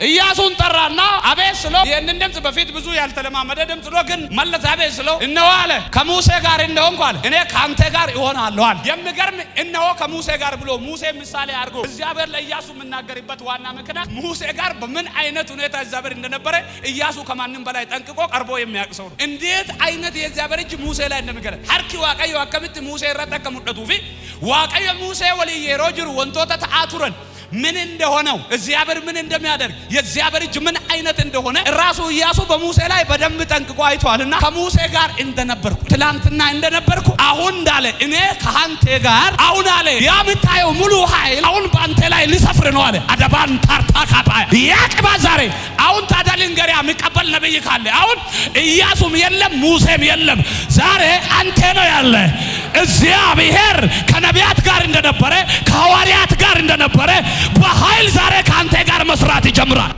ኢያሱን ጠራና አቤት ስለው፣ ይህንን ድምፅ በፊት ብዙ ያልተለማመደ ድምፅ ነው፣ ግን መለስ። አቤት ስለው እነሆ አለ፣ ከሙሴ ጋር እንደሆንኩ አለ እኔ ከአንተ ጋር እሆናለሁ አለ። የሚገርም፣ እነሆ ከሙሴ ጋር ብሎ ሙሴ ምሳሌ አድርጎ እግዚአብሔር ለኢያሱ የሚናገርበት ዋና ምክንያት ሙሴ ጋር በምን አይነት ሁኔታ እግዚአብሔር እንደነበረ ኢያሱ ከማንም በላይ ጠንቅቆ ቀርቦ የሚያውቅ ሰው ነው። እንዴት አይነት የእግዚአብሔር እጅ ሙሴ ላይ እንደሚገለጥ፣ harki Waaqayyoo akkamitti Musee irratti akka mul'atuu fi Waaqayyo Musee waliin yeroo jiru wantoota ta'aa turan ምን እንደሆነው፣ እግዚአብሔር ምን እንደሚያደርግ፣ የእግዚአብሔር እጅ ምን አይነት እንደሆነ ራሱ ኢያሱ በሙሴ ላይ በደንብ ጠንቅቆ አይቷልና ከሙሴ ጋር እንደነበርኩ፣ ትላንትና እንደነበርኩ አሁን እንዳለ እኔ ከአንተ ጋር አሁን አለ። ያ የምታየው ሙሉ ኃይል አሁን በአንተ ላይ ሊሰፍር ነው አለ። አደባን ታርታ ካፓ ያ ቅባት ዛሬ አሁን። ታዲያ ልንገሪያ፣ የሚቀበል ነብይ ካለ፣ አሁን ኢያሱም የለም፣ ሙሴም የለም፣ ዛሬ አንተ ነው ያለ። እግዚአብሔር ከነቢያት ጋር እንደነበረ፣ ከሐዋርያት ጋር እንደነበረ በኃይል ዛሬ ከአንተ ጋር መስራት ይጀምራል።